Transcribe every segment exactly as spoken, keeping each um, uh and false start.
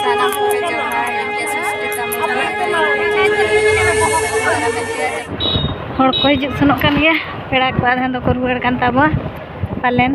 ᱥᱟᱱᱟᱢ ᱠᱚᱜᱮ ᱡᱚᱦᱟᱨ, ᱤᱧ ᱜᱮ ᱥᱩᱥᱢᱤᱛᱟ ᱢᱩᱨᱢᱩ᱾ ᱦᱚᱲ ᱠᱚ ᱦᱤᱡᱩᱜ ᱥᱮᱱᱚᱜ ᱠᱟᱱ ᱜᱮᱭᱟ, ᱯᱮᱲᱟ ᱠᱚ ᱟᱫᱷᱮᱱ ᱫᱚᱠᱚ ᱨᱩᱣᱟᱹᱲ ᱠᱟᱱ ᱛᱟᱵᱚᱣᱟ ᱯᱟᱞᱮᱱ᱾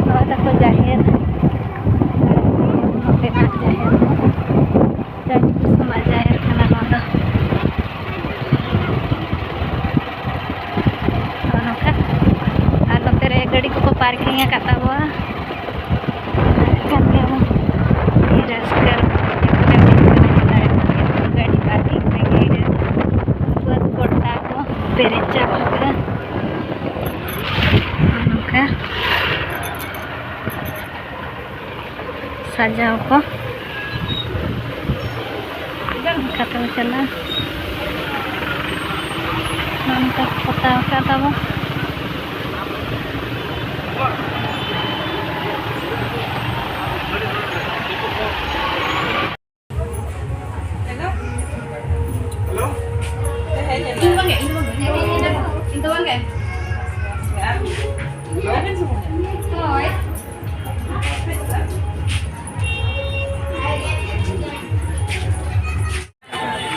ᱱᱚᱣᱟ ᱛᱟᱠᱚ ᱡᱟᱦᱮᱨ, ᱱᱚᱛᱮᱱᱟᱜ ᱡᱟᱦᱮᱨ ᱫᱚ ᱡᱟᱦᱮᱨ ᱠᱟᱱᱟ ᱱᱚᱣᱟ ᱫᱚ᱾ ᱱᱚᱜᱼᱚ ᱱᱚᱝᱠᱟ᱾ ᱟᱨ ᱱᱚᱛᱮ ᱨᱮ ᱜᱟᱹᱰᱤ ᱠᱚᱠᱚ parking ᱟᱠᱟᱫ ᱛᱟᱵᱚᱣᱟ᱾ ᱠᱟᱱ ᱜᱮᱭᱟ ᱵᱚᱱ᱾ ᱟᱹᱰᱤ ᱨᱟᱹᱥᱠᱟᱹ ᱨᱚᱢᱚᱡᱽ ᱜᱟᱹᱰᱤ parking ᱨᱮᱜᱮ ᱵᱟᱹᱫᱽ ᱜᱚᱴᱟ ᱠᱚ ᱯᱮᱨᱮᱡ ᱪᱟᱵᱟ ᱟᱠᱟᱫᱟ᱾ ᱱᱚᱝᱠᱟ ᱥᱟᱡᱟᱣ ᱠᱚ ᱚᱱᱠᱟ ᱛᱮᱵᱚ ᱪᱟᱞᱟᱜᱼᱟ᱾ ᱱᱚᱜᱼᱚ ᱱᱚᱝᱠᱟ ᱠᱚ ᱯᱚᱛᱟᱣ ᱟᱠᱟᱫ ᱛᱟᱵᱚ᱾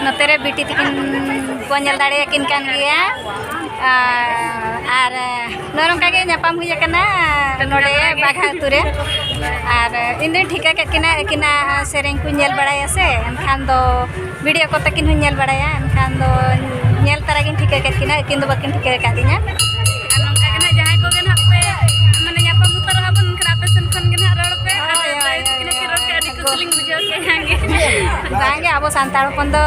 ᱱᱚᱛᱮ ᱨᱮ ᱵᱤᱴᱤ ᱛᱤᱠᱤᱱ ᱠᱚ ᱧᱮᱞ ᱫᱟᱲᱮᱭᱟᱠᱤᱱ ᱠᱟᱱ ᱜᱮᱭᱟ᱾ ᱟᱨ, ᱟᱨ ᱱᱚᱜᱼᱚ ᱱᱚᱝᱠᱟ ᱜᱮ ᱧᱟᱯᱟᱢ ᱦᱩᱭ ᱟᱠᱟᱱᱟ ᱱᱚᱰᱮ ᱵᱟᱜᱷᱟ ᱟᱹᱛᱩ ᱨᱮ᱾ ᱟᱨ ᱤᱧ ᱫᱚᱧ ᱴᱷᱤᱠᱟᱹ ᱠᱮᱫ ᱠᱤᱱᱟ, ᱟᱹᱠᱤᱱᱟᱜ ᱥᱮᱨᱮᱧ ᱠᱚᱧ ᱧᱮᱞ ᱵᱟᱲᱟᱭᱟ ᱥᱮ, ᱮᱱᱠᱷᱟᱱ ᱫᱚ video ᱠᱚ ᱛᱟᱹᱠᱤᱱ ᱦᱚᱸᱧ ᱧᱮᱞ ᱵᱟᱲᱟᱭᱟ, ᱮᱱᱠᱷᱟᱱ ᱫᱚ ᱧᱮᱞ ᱛᱟᱨᱟ ᱜᱤᱧ ᱴᱷᱤᱠᱟᱹ ᱠᱮᱫ ᱠᱤᱱᱟ, ᱟᱹᱠᱤᱱ ᱫᱚ ᱵᱟᱹᱠᱤᱱ ᱴᱷᱤᱠᱟᱹ ᱟᱠᱟᱫ ᱫᱤᱧᱟ᱾ ᱟᱨ ᱱᱚᱝᱠᱟ ᱜᱮ ᱱᱟᱦᱟᱜ ᱡᱟᱦᱟᱸᱭ ᱠᱚᱜᱮ ᱱᱟᱦᱟᱜ ᱯᱮ, ᱢᱟᱱᱮ, ᱧᱟᱯᱟᱢ ᱩᱛᱟᱹᱨᱚᱜᱼᱟ ᱵᱚᱱ, ᱮᱱᱠᱷᱟᱱ ᱟᱯᱮ ᱥᱮᱱ ᱠᱷᱚᱱ ᱜᱮ ᱱᱟᱦᱟᱜ ᱨᱚᱲ ᱯᱮ᱾ ᱟᱨ ᱦᱳᱭ, ᱦᱳᱭ, ᱫᱟᱭᱟ ᱦᱳᱭ, ᱠᱟᱛᱮ ᱱᱟᱦᱟᱜ ᱦᱳᱭ᱾ ᱨᱚᱲ ᱯᱮ, ᱟᱹᱰᱤ ᱠᱩᱥᱤ ᱞᱤᱧ ᱵᱩᱡᱷᱟᱹᱣ ᱠᱮᱫᱼᱟ, ᱡᱟᱦᱟᱸ ᱜᱮ᱾ ᱵᱟᱝᱜᱮ, ᱟᱵᱚ ᱥᱟᱱᱛᱟᱲ ᱦᱚᱯᱚᱱ ᱫᱚ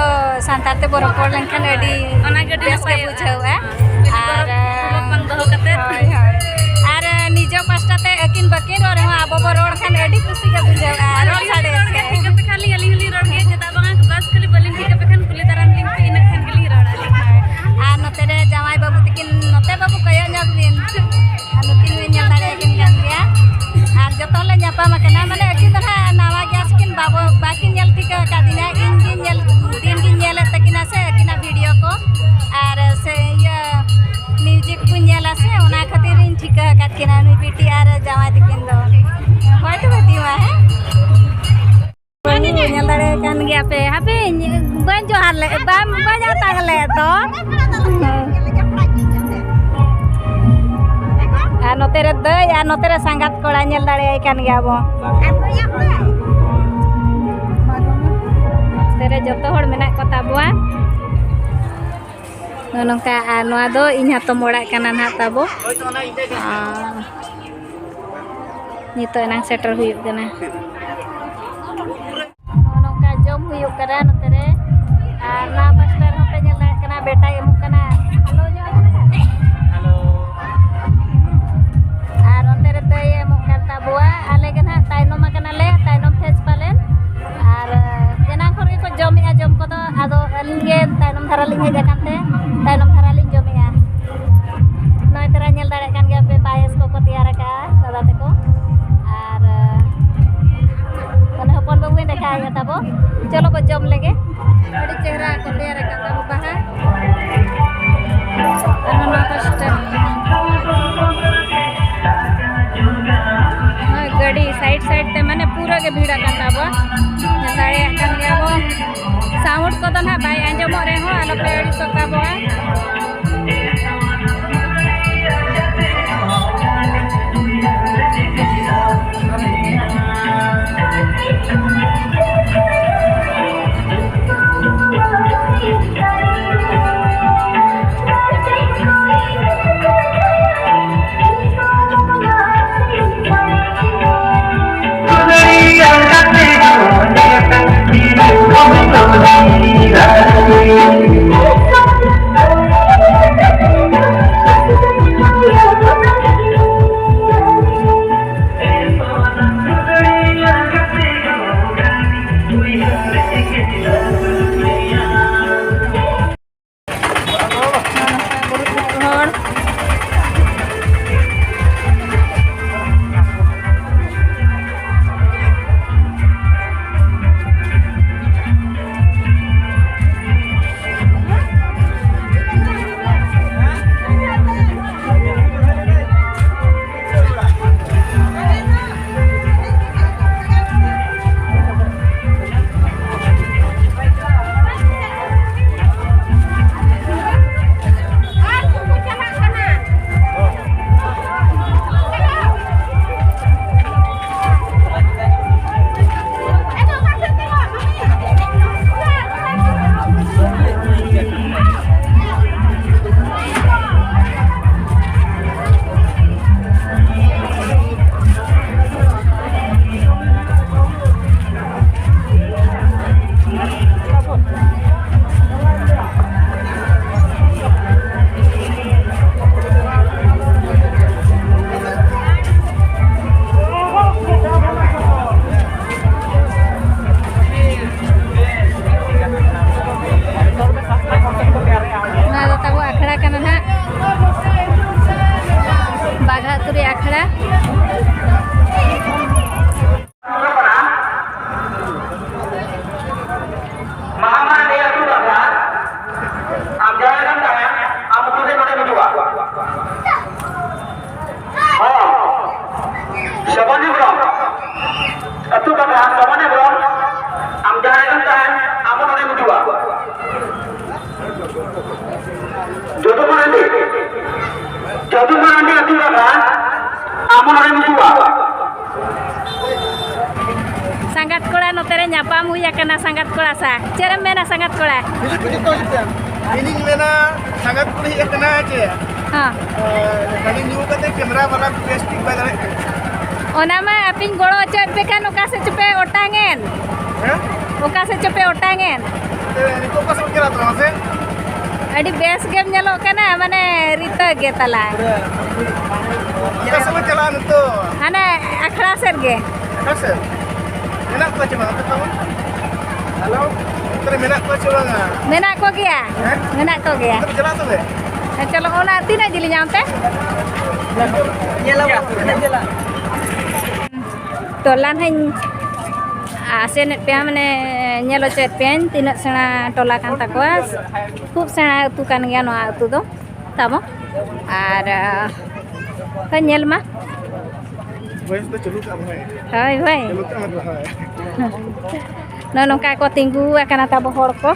ᱥᱟᱱᱛᱟᱲ ᱛᱮᱵᱚ ᱨᱚᱯᱚᱲ ᱞᱮᱱᱠᱷᱟᱱ ᱟᱹᱰᱤ ᱚᱱᱟ ᱜᱮ ᱟᱹᱰᱤ ᱵᱮᱥ ᱜᱮ ᱱᱟᱯᱟᱭᱚᱜᱼᱟ᱾ ᱵᱩᱡᱷᱟᱹᱣᱟ᱾ ᱦᱮᱸ᱾ ᱟᱨ, ᱦᱚᱨᱚᱜ ᱵᱟᱝ ᱫᱚᱦᱚ ᱠᱟᱛᱮ᱾ ᱦᱳᱭ, ᱦᱳᱭ᱾ ᱟᱨ ᱱᱤᱡᱚ ᱯᱟᱥᱴᱟ ᱛᱮ ᱟᱹᱠᱤᱱ ᱵᱟᱹᱠᱤᱱ ᱨᱚᱲ ᱨᱮᱦᱚᱸ ᱟᱵᱚ ᱵᱚ ᱨᱚᱲ ᱠᱷᱟᱱ ᱟᱹᱰᱤ ᱠᱩᱥᱤ ᱜᱮ ᱵᱩᱡᱷᱟᱹᱜᱼᱟ, ᱟᱨ ᱨᱚᱲ ᱥᱟᱰᱮ ᱨᱚᱲ ᱥᱮ᱾ ᱜᱮ ᱴᱷᱤᱠᱟᱹ ᱛᱮ ᱠᱷᱟᱹᱞᱤ ᱠᱟᱫ ᱠᱤᱱᱟ ᱱᱩᱭ ᱵᱤᱴᱤ ᱟᱨ ᱡᱟᱶᱟᱭ ᱛᱟᱹᱠᱤᱱ ᱫᱚ᱾ ᱦᱳᱭ ᱛᱚ ᱵᱤᱴᱤ ᱢᱟ, ᱦᱮᱸ? ᱧᱮᱞ ᱫᱟᱲᱮᱭᱟᱜ ᱠᱟᱱ ᱜᱮᱭᱟ ᱯᱮ, ᱦᱟᱯᱮ ᱵᱟᱹᱧ ᱡᱚᱦᱟᱨ ᱞᱮᱫ, ᱵᱟᱢ, ᱵᱟᱹᱧ ᱟᱛᱟᱝ ᱞᱮᱫ ᱫᱚ᱾ ᱟᱨ ᱱᱚᱛᱮ ᱨᱮ ᱫᱟᱹᱭ ᱟᱨ ᱱᱚᱛᱮ ᱨᱮ ᱥᱟᱸᱜᱟᱛ ᱠᱚᱲᱟ ᱧᱮᱞ ᱫᱟᱲᱮᱭᱟᱭ ᱠᱟᱱ ᱜᱮᱭᱟ ᱵᱚ᱾ ᱱᱚᱛᱮ ᱨᱮ ᱡᱚᱛᱚ ᱦᱚᱲ ᱢᱮᱱᱟᱜ ᱠᱚ ᱛᱟᱵᱚᱣᱟ᱾ ᱱᱚᱜᱼᱚ ᱱᱚᱝᱠᱟ, ᱟᱨ ᱱᱚᱣᱟ ᱫᱚ ᱤᱧ ᱦᱟᱛᱚᱢ ᱚᱲᱟᱜ ᱠᱟᱱᱟ ᱱᱟᱦᱟᱜ ᱛᱟᱵᱚ᱾ ᱟᱨ ᱱᱤᱛᱚᱜ ᱮᱱᱟᱝ ᱥᱮᱴᱮᱨ ᱦᱩᱭᱩᱜ ᱠᱟᱱᱟ᱾ ᱱᱚᱜᱼᱚ ᱱᱚᱝᱠᱟ ᱡᱚᱢ ᱦᱩᱭᱩᱜ ᱠᱟᱱᱟ ᱱᱚᱛᱮ ᱨᱮ᱾ ᱟᱨ ᱱᱚᱣᱟ ᱯᱟᱥᱴᱟ ᱨᱮᱦᱚᱸ ᱯᱮ ᱧᱮᱞ ᱫᱟᱲᱮᱭᱟᱜ ᱠᱟᱱᱟ, ᱵᱮᱴᱟᱭ ᱮᱢᱚᱜ ᱠᱟᱱᱟ᱾ ᱦᱮᱞᱳ ᱧᱚᱜ ᱟᱠᱟᱱᱟ᱾ ᱟᱨ ᱚᱱᱛᱮ ᱨᱮ ᱫᱟᱹᱭᱮ ᱮᱢᱚᱜ ᱠᱟᱱ ᱛᱟᱵᱚᱣᱟ᱾ ᱟᱞᱮ ᱜᱮ ᱱᱟᱦᱟᱜ ᱛᱟᱭᱱᱚᱢ ᱟᱠᱟᱱᱟᱞᱮ, ᱛᱟᱭᱱᱚᱢ ᱯᱷᱮᱡᱽ ᱯᱟᱞᱮᱱ᱾ ᱟᱨ ᱮᱱᱟᱝ ᱠᱷᱚᱱ ᱜᱮᱠᱚ ᱡᱚᱢᱮᱜᱼᱟ ᱡᱚᱢ ᱠᱚᱫᱚ, ᱟᱫᱚ ᱟᱹᱞᱤᱧ ᱜᱮ ᱛᱟᱭᱱᱚᱢ ᱫᱷᱟᱨᱟ ᱞᱤᱧ ᱦᱮᱡ ᱟᱠᱟᱱ ᱛᱮ ᱛᱟᱭᱱᱚᱢ ᱫᱷᱟᱨᱟ ᱞᱤᱧ ᱡᱚᱢᱮᱜᱼᱟ᱾ ᱱᱚᱜᱼᱚᱭ ᱛᱚᱨᱟ ᱧᱮᱞ ᱫᱟᱲᱮᱭᱟᱜ ᱠᱟᱱ ᱜᱮᱭᱟ ᱯᱮ, ᱯᱟᱭᱮᱥ ᱠᱚᱠᱚ ᱛᱮᱭᱟᱨ ᱟᱠᱟᱫᱼᱟ ᱫᱟᱫᱟ ᱛᱟᱠᱚ᱾ ᱟᱨ ᱢᱟᱱᱮ ᱦᱚᱯᱚᱱ ᱵᱟᱹᱵᱩᱭ ᱫᱮᱠᱷᱟᱣᱮᱫᱼᱟ ᱛᱟᱵᱚ᱾ ᱪᱚᱞᱚ ᱵᱚ ᱡᱚᱢ ᱞᱮᱜᱮ᱾ ᱟᱹᱰᱤ ᱪᱮᱦᱨᱟ ᱠᱚ ᱛᱮᱭᱟᱨ ᱟᱠᱟᱫ ᱛᱟᱵᱚ ᱵᱟᱦᱟ᱾ ᱟᱨᱦᱚᱸ ᱱᱚᱣᱟ ᱯᱟᱥᱴᱟ᱾ ᱱᱚᱣᱟ ᱜᱟᱹᱰᱤ ᱥᱟᱭᱤᱰ ᱥᱟᱭᱤᱰ ᱛᱮ ᱢᱟᱱᱮ ᱯᱩᱨᱟᱹ ᱜᱮ ᱵᱷᱤᱲ ᱟᱠᱟᱱ ᱛᱟᱵᱚᱣᱟ᱾ ᱧᱮᱞ ᱫᱟᱲᱮᱭᱟᱜ ᱠᱟᱱ ᱜᱮᱭᱟ ᱵᱚ᱾ ᱥᱟᱣᱩᱱᱰ ᱠᱚᱫᱚ ᱱᱟᱦᱟᱜ ᱵᱟᱭ ᱟᱸᱡᱚᱢᱚᱜ ᱨᱮᱦᱚᱸ ᱟᱞᱚᱯᱮ ᱟᱹᱲᱤᱥᱚᱜ ᱛᱟᱵᱚᱣᱟ᱾ ᱟᱢ ᱡᱟᱦᱟᱸ ᱨᱮᱜᱮᱢ ᱛᱟᱦᱮᱱ, ᱟᱢ ᱩᱛᱩ ᱫᱚ ᱱᱚᱰᱮᱢ ᱦᱤᱡᱩᱜᱼᱟ᱾ ᱦᱚᱸ, ᱥᱚᱵᱚᱱ ᱦᱮᱢᱵᱨᱚᱢ, ᱟᱹᱛᱩ ᱠᱟᱛᱷᱟ, ᱥᱚᱵᱚᱱ ᱦᱮᱢᱵᱨᱚᱢ, ᱟᱢ ᱡᱟᱦᱟᱸ ᱨᱮᱜᱮᱢ ᱛᱟᱦᱮᱱ, ᱟᱢ ᱦᱚᱸ ᱱᱚᱰᱮᱢ ᱦᱤᱡᱩᱜᱼᱟ᱾ ᱡᱚᱫᱩ ᱢᱟᱨᱟᱱᱰᱤ, ᱡᱚᱫᱩ ᱢᱟᱨᱟᱱᱰᱤ ᱟᱹᱛᱩ ᱠᱟᱛᱷᱟ, ᱟᱢ ᱦᱚᱸ ᱱᱚᱰᱮᱢ ᱦᱤᱡᱩᱜᱼᱟ᱾ ᱥᱟᱸᱜᱟᱛ ᱠᱚᱲᱟ ᱱᱚᱛᱮ ᱨᱮ ᱧᱟᱯᱟᱢ ᱦᱩᱭ ᱟᱠᱟᱱᱟ ᱥᱟᱸᱜᱟᱛ ᱠᱚᱲᱟ ᱥᱟᱶ᱾ ᱪᱮᱫ ᱮᱢ ᱢᱮᱱᱟ ᱥᱟᱸᱜᱟᱛ ᱠᱚᱲᱟ? ᱦᱤᱡᱩᱜ ᱯᱮ ᱡᱚᱛᱚ ᱦᱤᱡᱩᱜ ᱯᱮ᱾ ᱤᱧᱤᱧ ᱢᱮᱱᱟ ᱥᱟᱸᱜᱟᱛ ᱠᱩᱲᱤ ᱦᱮᱡ ᱟᱠᱟᱱᱟ ᱪᱮ? ᱦᱚᱸ᱾ ᱦᱟᱺᱰᱤ ᱧᱩ ᱠᱟᱛᱮ ᱠᱮᱢᱮᱨᱟ ᱵᱟᱞᱟ ᱵᱮᱥ ᱴᱷᱤᱠ ᱵᱟᱭ ᱫᱟᱲᱮᱭᱟᱜ ᱠᱟᱱᱟ᱾ ᱚᱱᱟ ᱢᱟ ᱟᱯᱮᱧ ᱜᱚᱲᱚ ᱦᱚᱪᱚᱭᱮᱫ ᱯᱮ ᱠᱷᱟᱱ ᱚᱠᱟ ᱥᱮᱫ ᱪᱚᱯᱮ ᱚᱴᱟᱝᱮᱱ? ᱦᱮᱸ? ᱚᱠᱟ ᱥᱮᱫ ᱪᱚᱯᱮ ᱚᱴᱟᱝᱮᱱ? ᱱᱤᱛᱚᱜ ᱚᱠᱟ ᱥᱮᱫ ᱵᱚᱱ ᱪᱟᱞᱟᱜ ᱠᱟᱱᱟ ᱢᱟᱥᱮ? ᱟᱹᱰᱤ ᱵᱮᱥ ᱜᱮᱢ ᱧᱮᱞᱚᱜ ᱠᱟᱱᱟ, ᱢᱟᱱᱮ ᱨᱤᱛᱟᱹ ᱜᱮ ᱛᱟᱞᱟᱝ᱾ ᱚᱠᱟ ᱥᱮᱫ ᱵᱚᱱ ᱪᱟᱞᱟᱜᱼᱟ ᱱᱤᱛᱚᱜ? ᱦᱟᱱᱮ ᱟᱠᱷᱲᱟ ᱥᱮᱫ ᱜᱮ᱾ ᱟᱠᱷᱲᱟ ᱥᱮᱫ? ᱢᱮᱱᱟᱜ ᱠᱚᱣᱟ ᱪᱮ ᱵᱟᱝ ᱟᱯᱮ ᱛᱟᱵᱚᱱ? ᱦᱮᱞᱳ, ᱚᱱᱛᱮ ᱨᱮ ᱢᱮᱱᱟᱜ ᱠᱚᱣᱟ ᱪᱮ ᱵᱟᱝᱟ? ᱢᱮᱱᱟᱜ ᱠᱚᱜᱮᱭᱟ᱾ ᱦᱮᱸ? ᱢᱮᱱᱟᱜ ᱠᱚᱜᱮᱭᱟ᱾ ᱚᱱᱛᱮ ᱨᱮ ᱪᱟᱞᱟᱜ ᱛᱚᱵᱮ? ᱦᱮᱸ, ᱪᱚᱞᱚ, ᱚᱱᱟ ᱛᱤᱱᱟᱹᱜ ᱡᱤᱞᱤᱧᱟ ᱚᱱᱛᱮ? ᱧᱮᱞ ᱟᱵᱚ, ᱛᱤᱱᱟᱹᱜ ᱡᱤᱞᱟ? ᱴᱚᱞᱟ ᱱᱟᱦᱟᱜ ᱤᱧ ᱟᱥᱮᱱᱮᱫ ᱯᱮᱭᱟ, ᱢᱟᱱᱮ ᱧᱮᱞ ᱦᱚᱪᱚᱭᱮᱫ ᱯᱮᱭᱟᱧ ᱛᱤᱱᱟᱹᱜ ᱥᱮᱬᱟ ᱴᱚᱞᱟ ᱠᱟᱱ ᱛᱟᱠᱚᱣᱟ᱾ ᱠᱷᱩᱵ ᱥᱮᱬᱟ ᱟᱹᱛᱩ ᱠᱟᱱ ᱜᱮᱭᱟ ᱱᱚᱣᱟ ᱟᱹᱛᱩ ᱫᱚ ᱛᱟᱵᱚ᱾ ᱟᱨ, ᱟ, ᱛᱚ ᱧᱮᱞ ᱢᱟ᱾ ᱵᱚᱭᱮᱥ ᱫᱚ ᱪᱟᱹᱞᱩ ᱠᱟᱜ ᱢᱮ᱾ ᱦᱳᱭ, ᱦᱳᱭ᱾ ᱪᱟᱹᱞᱩ ᱠᱟᱜ ᱢᱮ, ᱦᱳᱭ᱾ ᱱᱚᱜᱼᱚ ᱱᱚᱝᱠᱟ ᱠᱚ ᱛᱤᱸᱜᱩ ᱟᱠᱟᱱᱟ ᱛᱟᱵᱚ ᱦᱚᱲ ᱠᱚ᱾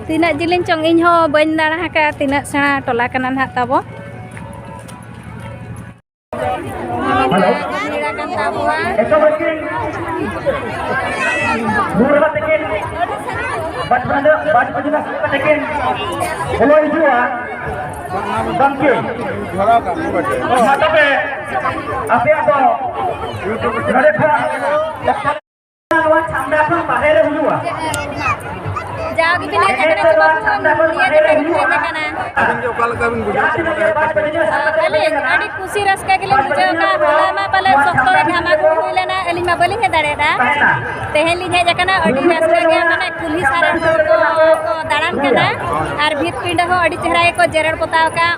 ᱛᱤᱱᱟᱹᱜ ᱡᱤᱞᱤᱧ ᱪᱚᱝ ᱤᱧ ᱦᱚᱸ ᱵᱟᱹᱧ ᱫᱟᱬᱟ ᱟᱠᱟᱫᱼᱟ, ᱛᱤᱱᱟᱹᱜ ᱥᱮᱬᱟ ᱴᱚᱞᱟ ᱠᱟᱱᱟ ᱱᱟᱦᱟᱜ ᱛᱟᱵᱚ᱾ ᱦᱮᱞᱳ᱾ ᱱᱚᱝᱠᱟ ᱵᱷᱤᱲ ᱟᱠᱟᱱ ᱛᱟᱵᱚᱣᱟ᱾ ᱮᱛᱚᱦᱚᱵ ᱠᱤᱱ ᱢᱩᱨ ᱵᱟᱛᱮ ᱠᱤᱱ ᱵᱟᱡᱽ ᱵᱟᱡᱽ ᱵᱟᱡᱽ ᱵᱟᱡᱽ ᱠᱟᱛᱮ ᱠᱤᱱ ᱵᱚᱞᱚ ᱦᱤᱡᱩᱜᱼᱟ᱾ ᱜᱚᱢᱠᱮ, ᱢᱟ ᱛᱚᱵᱮ ᱟᱯᱮᱭᱟᱜ ᱫᱚ ᱱᱚᱰᱮ ᱠᱷᱚᱱ ᱱᱚᱣᱟ ᱪᱷᱟᱢᱰᱟ ᱠᱷᱚᱱ ᱵᱟᱦᱨᱮ ᱨᱮ ᱦᱩᱭᱩᱜᱼᱟ᱾ ᱡᱟᱣ ᱜᱮᱵᱤᱱ ᱦᱮᱡ ᱟᱠᱟᱱᱟ ᱪᱮ ᱵᱟᱝ? ᱱᱤᱭᱟᱹ ᱡᱟᱭᱜᱟ ᱜᱮᱵᱤᱱ ᱦᱮᱡ ᱟᱠᱟᱱᱟ᱾ ᱟᱹᱵᱤᱱ ᱜᱮ ᱚᱠᱟ ᱞᱮᱠᱟ ᱵᱤᱱ ᱵᱩᱡᱷᱟᱹᱣ ᱠᱮᱫᱟ? ᱟᱹᱞᱤᱧ ᱟᱹᱰᱤ ᱠᱩᱥᱤ ᱨᱟᱹᱥᱠᱟᱹ ᱜᱮᱞᱤᱧ ᱵᱩᱡᱷᱟᱹᱣ ᱠᱟᱜᱼᱟ᱾ ᱦᱚᱞᱟ ᱢᱟ ᱯᱟᱞᱮ ᱥᱚᱠᱛᱚ ᱜᱮ ᱫᱷᱟᱢᱟᱠᱩ ᱦᱩᱭ ᱞᱮᱱᱟ, ᱟᱹᱞᱤᱧ ᱢᱟ ᱵᱟᱹᱞᱤᱧ ᱦᱮᱡ ᱫᱟᱲᱮᱭᱟᱫᱟ᱾ ᱛᱮᱦᱮᱧ ᱞᱤᱧ ᱦᱮᱡ ᱟᱠᱟᱱᱟ, ᱟᱹᱰᱤ ᱨᱟᱹᱥᱠᱟᱹ ᱜᱮ, ᱢᱟᱱᱮ ᱠᱩᱞᱦᱤ ᱥᱟᱨᱮᱱ ᱦᱚᱲ ᱠᱚ, ᱠᱚ ᱫᱟᱬᱟᱱ ᱠᱟᱱᱟ ᱟᱨ ᱵᱷᱤᱛ ᱯᱤᱸᱰᱟᱹ ᱦᱚᱸ ᱟᱹᱰᱤ ᱪᱮᱦᱨᱟ ᱜᱮᱠᱚ ᱡᱮᱨᱮᱲ ᱯᱚᱛᱟᱣ ᱠᱟᱜᱼᱟ᱾